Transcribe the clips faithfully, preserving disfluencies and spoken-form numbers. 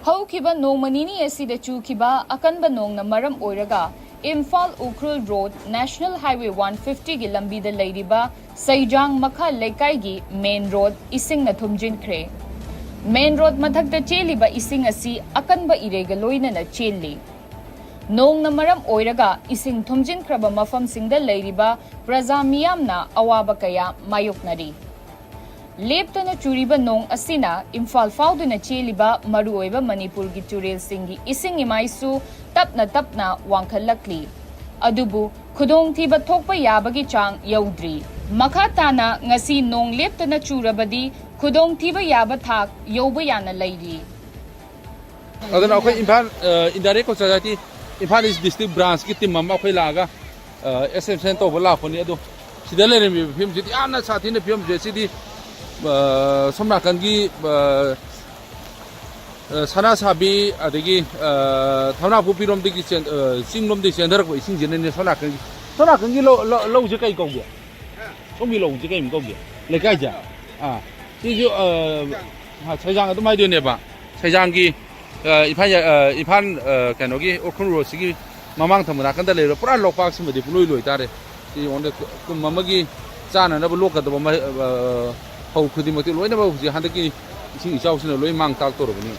ꯍꯧꯈꯤꯕ ꯅꯣꯡꯃ ꯅꯤꯅꯤ ꯑꯁꯤꯗ ꯆꯨꯈꯤꯕ ꯑꯀꯟꯕ ꯅꯣꯡꯅ ꯃꯔꯝ ꯑꯣꯏꯔꯒ Imphal Ukhrul road national highway one ꯐꯤꯐꯇꯤꯒꯤ ꯂꯝꯕꯤꯗ ꯂꯩꯔꯤꯕ ꯁꯩꯖꯥꯡ ꯃꯈꯥ ꯂꯩꯀꯥꯏꯒꯤ ꯃꯦꯟ ꯔꯣꯗ ꯏꯁꯤꯡꯅ ꯊꯨꯝꯖꯤꯟꯈ꯭ꯔꯦ꯫ ꯃꯦꯟ ꯔꯣꯗ ꯃꯊꯛꯇ ꯆꯦꯜꯂꯤꯕ ꯏꯁꯤꯡ ꯑꯁꯤ ꯑꯀꯟꯕ ꯏꯔꯩꯒ ꯂꯣꯏꯅꯅ ꯆꯦꯜꯂꯤ꯫ ꯅꯣꯡꯅ ꯃꯔꯝ ꯑꯣꯏꯔꯒ ꯏꯁꯤꯡ ꯊꯨꯝꯖꯤꯟꯈ꯭ꯔꯕ ꯃꯐꯝꯁꯤꯡꯗ ꯂꯩꯔꯤꯕ ꯄ꯭ꯔꯖꯥ ꯃꯤꯌꯥꯝꯅ ꯑꯋꯥꯕ ꯀꯌꯥ ꯃꯥꯌꯣꯛꯅꯔꯤ꯫ ꯂꯦꯞꯇꯅ ꯆꯨꯔꯤꯕ ꯅꯣꯡ ꯑꯁꯤꯅ ꯏꯝꯐꯥꯜ ꯐꯥꯎꯗꯨꯅ ꯆꯦꯜꯂꯤꯕ ꯃꯔꯨꯑꯣꯏꯕ ꯃꯅꯤꯄꯨꯔꯒꯤ ꯇꯨꯔꯦꯜꯁꯤꯡꯒꯤ ꯏꯁꯤꯡ ꯏꯃꯥꯏꯁꯨ ꯇꯞꯅ ꯇꯞꯅ ꯋꯥꯡꯈꯠꯂꯛꯂꯤ꯫ ꯑꯗꯨꯕꯨ ꯈꯨꯗꯣꯡꯊꯤꯕ ꯊꯣꯛꯄ ꯌꯥꯕꯒꯤ ꯆꯥꯡ ꯌꯧꯗ꯭ꯔꯤ꯫ ꯃꯈꯥ ꯇꯥꯅ ꯉꯁꯤ ꯅꯣꯡ ꯂꯦꯞꯇꯅ ꯆꯨꯔꯕꯗꯤ ꯈꯨꯗꯣꯡꯊꯤꯕ ꯌꯥꯕ ꯊꯥꯛ ꯌꯧꯕ ꯌꯥꯅ ꯂꯩꯔꯤ꯫ ꯑꯗꯨꯅ ꯑꯩꯈꯣꯏ ꯏꯝꯐꯥꯜ ꯏꯟꯗꯥꯏꯔꯦꯛ ꯀꯣꯆꯥꯖꯥꯇꯤ ꯏꯝꯐꯥꯜ ꯏꯁ ꯗꯤꯁꯇ꯭ꯔꯤꯛ ꯕ꯭ꯔꯥꯟꯁꯀꯤ ꯇꯤꯝ ꯑꯃ ꯑꯩꯈꯣꯏ ꯂꯥꯛꯑꯒ ꯑꯦꯁꯦꯁꯃꯦꯟ ꯇꯧꯕ ꯂꯥꯛꯄꯅꯤ꯫ ꯑꯗꯣ ꯁꯤꯗ ꯂꯩꯔꯝꯃꯤꯕ ꯐꯤꯕꯝꯁꯤꯗꯤ ꯌꯥꯝꯅ ꯁꯥꯊꯤꯅ ꯐꯤꯕꯝꯁꯦ꯫ ꯁꯤꯗꯤ ꯁꯣꯝ ꯅꯥꯀꯟꯒꯤ ꯁꯅꯥꯁꯥꯕꯤ ꯑꯗꯒꯤ ꯊꯝꯅꯥꯄꯣꯛꯄꯤꯔꯣꯝꯗꯒꯤ ꯆꯤꯡꯂꯣꯝꯗꯒꯤ ꯆꯦꯟꯊꯔꯛꯄ ꯏꯁꯤꯡꯁꯤꯅꯅꯦ꯫ ꯁꯣꯝ ꯅꯥꯀꯟꯒꯤ ꯁꯣꯝ ꯅꯥꯀꯟꯒꯤ ꯂꯧ ꯂꯧꯁꯦ ꯀꯩ ꯀꯧꯒꯦ? ꯁꯣꯝꯒꯤ ꯂꯧꯁꯦ ꯀꯩ ꯀꯧꯒꯦ? ꯂꯩꯀꯥꯏꯁꯦ? ꯑꯥ, ꯁꯤꯁꯨ ꯁꯩꯖꯥꯡ ꯑꯗꯨꯝ ꯍꯥꯏꯗꯣꯏꯅꯦꯕ꯫ ꯁꯩꯖꯥꯡꯒꯤ ꯏꯝꯐꯥꯜ ꯏꯝꯐꯥꯜ ꯀꯩꯅꯣꯒꯤ ꯎꯈ꯭ꯔꯨꯜ ꯔꯣꯗꯁꯤꯒꯤ ꯃꯃꯥꯡ ꯊꯪꯕ ꯅꯥꯀꯟꯗ ꯂꯩꯔꯤꯕ ꯄꯨꯔꯥ ꯂꯣꯛꯄꯥꯛꯁꯤꯃꯗꯤ ꯄꯨꯡꯂꯣꯏ ꯂꯣꯏ ꯇꯥꯔꯦ꯫ ꯁꯤ ꯑꯣꯟꯗ ꯀꯨꯝ ꯑꯃꯒꯤ ꯆꯥꯅꯅꯕ ꯂꯣꯛꯀꯗꯕ ꯐꯧ ꯈꯨꯗꯤꯡꯃꯛꯇꯤ ꯂꯣꯏꯅꯃꯛ ꯍꯧꯖꯤꯛ ꯍꯟꯗꯛꯀꯤ ꯏꯁꯤꯡ ꯏꯆꯥꯎꯁꯤꯅ ꯂꯣꯏ ꯃꯥꯡ ꯇꯥꯛꯇꯧꯔꯕꯅꯤ꯫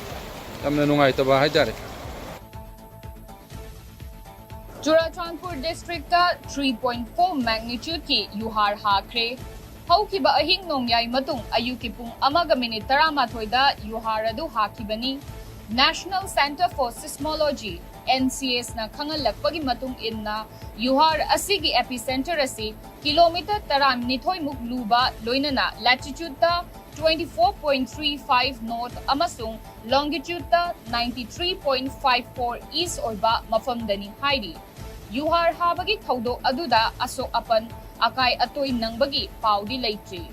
ꯌꯥꯝꯅ ꯅꯨꯡꯉꯥꯏꯇꯕ ꯍꯥꯏꯇꯥꯔꯦ꯫ Churachandpur district three point four ꯃꯦꯒꯅꯤꯆꯨꯗꯀꯤ ꯌꯨꯍꯥꯔ ꯍꯥꯈ꯭ꯔꯦ꯫ ꯍꯧꯈꯤꯕ ꯑꯍꯤꯡ ꯅꯣꯡꯌꯥꯏ ꯃꯇꯨꯡ ꯑꯌꯨꯛꯀꯤ ꯄꯨꯡ ꯑꯃꯒ ꯃꯤꯅꯤꯠ ꯇꯔꯥꯃꯥꯊꯣꯏꯗ ꯌꯨꯍꯥꯔ ꯑꯗꯨ ꯍꯥꯈꯤꯕꯅꯤ꯫ National Centre for Seismology, NCS, ꯅ ꯈꯪꯍꯜꯂꯛꯄꯒꯤ ꯃꯇꯨꯡ ꯏꯟꯅ, ꯌꯨꯍꯥꯔ ꯑꯁꯤꯒꯤ epicenter ꯑꯁꯤ ꯀꯤꯂꯣꯃꯤꯇꯔ ꯇꯔꯥꯅꯤꯊꯣꯏꯃꯨꯛ ꯂꯨꯕ, ꯂꯣꯏꯅꯅ latitudeꯇ twenty four point three five north ꯑꯃꯁꯨꯡ longitudeꯇ ninety three point five four east ꯑꯣꯏꯕ ꯃꯐꯝꯗꯅꯤ ꯍꯥꯏꯔꯤ꯫ ꯌꯨꯍꯥꯔ ꯍꯥꯕꯒꯤ ꯊꯧꯗꯣꯛ ꯑꯗꯨꯗ ꯑꯁꯣꯛ ꯑꯄꯟ, ꯑꯀꯥꯏ ꯑꯇꯣꯏ ꯅꯪꯕꯒꯤ ꯄꯥꯎꯗꯤ ꯂꯩꯇ꯭ꯔꯤ꯫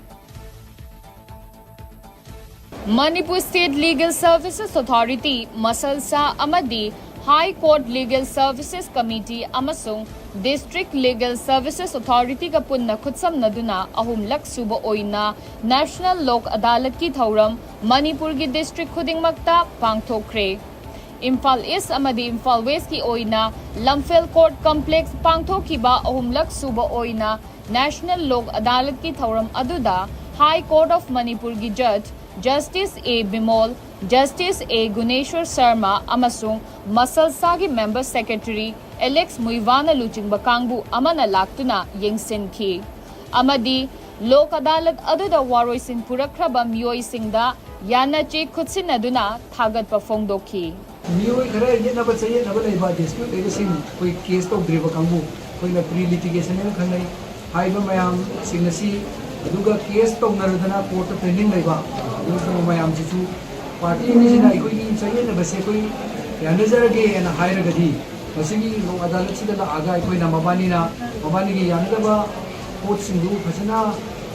Manipur State Legal Services Authority, ꯃꯁꯜꯁꯥ, ꯑꯃꯗꯤ High Court Legal Services Committee ꯑꯃꯁꯨꯡ District Legal Services Authority-ꯒ ꯄꯨꯟꯅ ꯈꯨꯠꯁꯝꯅꯗꯨꯅ ꯑꯍꯨꯝꯂꯛ ꯁꯨꯕ ꯑꯣꯏꯅ National ꯂꯣꯛ ꯑꯗꯥꯂꯠꯀꯤ ꯊꯧꯔꯝ ꯃꯅꯤꯄꯨꯔꯒꯤ district ꯈꯨꯗꯤꯡꯃꯛꯇ ꯄꯥꯡꯊꯣꯛꯈ꯭ꯔꯦ꯫ ꯏꯝꯐꯥꯜ East ꯑꯃꯗꯤ ꯏꯝꯐꯥꯜ West-ꯀꯤ ꯑꯣꯏꯅ ꯂꯝꯐꯦꯜ Court Complex ꯄꯥꯡꯊꯣꯛꯈꯤꯕ ꯑꯍꯨꯝꯂꯛ ꯁꯨꯕ ꯑꯣꯏꯅ National ꯂꯣꯛ ꯑꯗꯥꯂꯠꯀꯤ ꯊꯧꯔꯝ ꯑꯗꯨꯗ High Court of ꯃꯅꯤꯄꯨꯔꯒꯤ Judge Justice A Bimol, Justice A ꯒꯨꯅꯦꯁ꯭ꯋꯔ Sharma ꯑꯃꯁꯨꯡ ꯃꯁꯜꯁꯥꯒꯤ Member Secretary ꯑꯦꯂꯦꯛꯁ ꯃꯨꯏꯚꯥꯅ ꯂꯨꯆꯤꯡꯕ ꯀꯥꯡꯕꯨ ꯑꯃꯅ ꯂꯥꯛꯇꯨꯅ ꯌꯦꯡꯁꯤꯟꯈꯤ ꯑꯃꯗꯤ ꯂꯣꯛ ꯑꯗꯥꯂꯠ ꯑꯗꯨꯗ ꯋꯥꯔꯣꯏꯁꯤꯟ ꯄꯨꯔꯛꯈ꯭ꯔꯕ ꯃꯤꯑꯣꯏꯁꯤꯡꯗ ꯌꯥꯅꯆꯦ ꯈꯨꯠꯁꯤꯟꯅꯗꯨꯅ ꯊꯥꯒꯠꯄ ꯐꯣꯡꯗꯣꯛꯈꯤ꯫ ꯃꯤꯑꯣꯏ ꯈꯔ ꯌꯦꯠꯅꯕ ꯆꯌꯦꯠꯅꯕ ꯂꯩꯕ dispute ꯂꯩꯕꯁꯤꯡ, ꯑꯩꯈꯣꯏ case ꯇꯧꯗ꯭ꯔꯤꯕ ꯀꯥꯡꯕꯨ, ꯑꯩꯈꯣꯏꯅ pre litigation ꯍꯥꯏꯅ ꯈꯪꯅꯩ꯫ ꯍꯥꯏꯔꯤꯕ ꯃꯌꯥꯝꯁꯤꯡ ꯑꯁꯤ, ꯑꯗꯨꯒ case ꯇꯧꯅꯔꯗꯅ court ꯇ pending ꯂꯩꯕ ꯑꯗꯨꯒꯨꯝꯕ ꯃꯌꯥꯝꯁꯤꯁꯨ, party ꯑꯅꯤꯁꯤꯅ ꯑꯩꯈꯣꯏꯒꯤ ꯆꯌꯦꯠꯅꯕꯁꯦ ꯑꯩꯈꯣꯏ ꯌꯥꯅꯖꯔꯒꯦꯅ ꯍꯥꯏꯔꯒꯗꯤ, ꯃꯁꯤꯒꯤ ꯂꯣꯛ ꯑꯗꯥꯂꯠꯁꯤꯗ ꯂꯥꯛꯑꯒ ꯑꯩꯈꯣꯏꯅ ꯃꯕꯥꯅꯤꯅ, ꯃꯕꯥꯅꯤꯒꯤ ꯌꯥꯅꯗꯕ ꯄꯣꯠꯁꯤꯡꯗꯨ ꯐꯖꯅ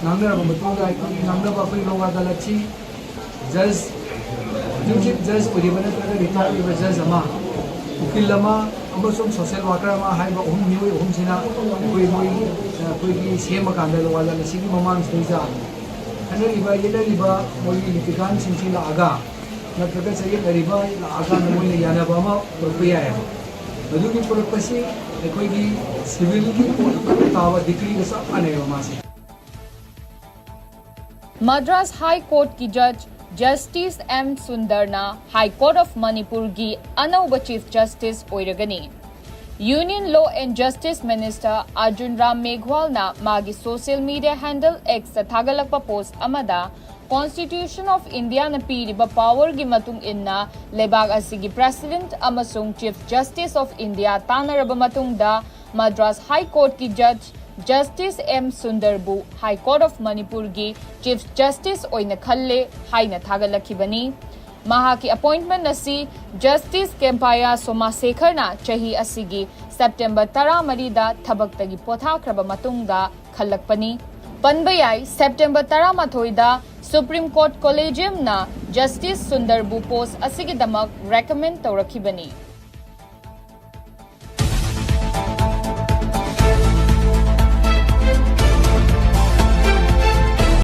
ꯉꯥꯡꯅꯔꯕ ꯃꯇꯨꯡꯗ, ꯑꯩꯈꯣꯏꯒꯤ ꯉꯥꯡꯅꯕ, ꯑꯩꯈꯣꯏ ꯂꯣꯛ ꯑꯗꯥꯂꯠꯁꯤ judge, chief judge ꯑꯣꯏꯔꯤꯕ ꯅꯠꯇ꯭ꯔꯒ retired ꯑꯣꯏꯕ judge ꯑꯃ, ꯎꯀꯤꯜ ꯑꯃ ꯑꯃꯁꯨꯡ social worker ꯑꯃ ꯍꯥꯏꯕ ꯑꯍꯨꯝ, ꯃꯤꯑꯣꯏ ꯑꯍꯨꯝꯁꯤꯅ ꯑꯩꯈꯣꯏ, ꯃꯣꯏ, ꯑꯩꯈꯣꯏꯒꯤ ꯁꯦꯝꯕ ꯀꯥꯟꯗ ꯂꯣꯛ ꯑꯗꯥꯂꯠꯁꯤꯒꯤ ꯃꯃꯥꯡꯁꯤꯗꯩꯗ ꯈꯟꯅꯔꯤꯕ, ꯌꯦꯠꯅꯔꯤꯕ ꯃꯣꯏꯒꯤ litigant ꯁꯤꯡꯁꯤ ꯂꯥꯛꯑꯒ, ꯅꯠꯇ꯭ꯔꯒ ꯆꯌꯦꯠꯅꯔꯤꯕ ꯂꯥꯛꯑꯀꯥꯟꯗ ꯃꯣꯏꯅ ꯌꯥꯅꯕ ꯑꯃ ꯄꯨꯔꯛꯄ ꯌꯥꯏ꯫ ꯃꯗꯨꯒꯤ ꯄꯨꯔꯛꯄꯁꯤ ꯑꯩꯈꯣꯏꯒꯤ civil ꯒꯤ court ꯇꯥꯕ decree ꯒ ꯆꯞ ꯃꯥꯟꯅꯩꯕ ꯃꯥꯁꯦ꯫ Madras High Court-ꯀꯤ Judge Justice M ꯁꯨꯟꯗꯔꯅ High Court of ꯃꯅꯤꯄꯨꯔꯒꯤ ꯑꯅꯧꯕ Chief Justice ꯑꯣꯏꯔꯒꯅꯤ꯫ Union Law and Justice Minister Arjun Ram ꯃꯦꯘ꯭ꯋꯥꯜꯅ ꯃꯥꯒꯤ social media handle X ꯇ ꯊꯥꯒꯠꯂꯛꯄ post ꯑꯃꯗ, Constitution of India-ꯅ ꯄꯤꯔꯤꯕ power-ꯒꯤ ꯃꯇꯨꯡ ꯏꯟꯅ ꯂꯩꯕꯥꯛ ꯑꯁꯤꯒꯤ President ꯑꯃꯁꯨꯡ Chief Justice of India ꯇꯥꯟꯅꯔꯕ ꯃꯇꯨꯡꯗ Madras High Court-ꯀꯤ Judge Justice M ꯁꯨꯟꯗꯔꯕꯨ High Court of ꯃꯅꯤꯄꯨꯔꯒꯤ Chief Justice ꯑꯣꯏꯅ ꯈꯜꯂꯦ ꯍꯥꯏꯅ ꯊꯥꯒꯠꯂꯛꯈꯤꯕꯅꯤ꯫ ꯃꯍꯥꯛꯀꯤ appointment ꯑꯁꯤ Justice ꯀꯦꯝꯄꯥꯌꯥ ꯁꯣꯃꯥꯁꯦꯈꯔꯅ ꯆꯍꯤ ꯑꯁꯤꯒꯤ September ꯇꯔꯥꯃꯔꯤꯗ ꯊꯕꯛꯇꯒꯤ ꯄꯣꯊꯥꯈ꯭ꯔꯕ ꯃꯇꯨꯡꯗ ꯈꯜꯂꯛꯄꯅꯤ꯫ ꯄꯟꯕ ꯌꯥꯏ, September ꯇꯔꯥꯃꯥꯊꯣꯏꯗ Supreme Court Collegium-ꯅ Justice ꯁꯨꯟꯗꯔꯕꯨ post ꯑꯁꯤꯒꯤꯗꯃꯛ recommend ꯇꯧꯔꯛꯈꯤꯕꯅꯤ꯫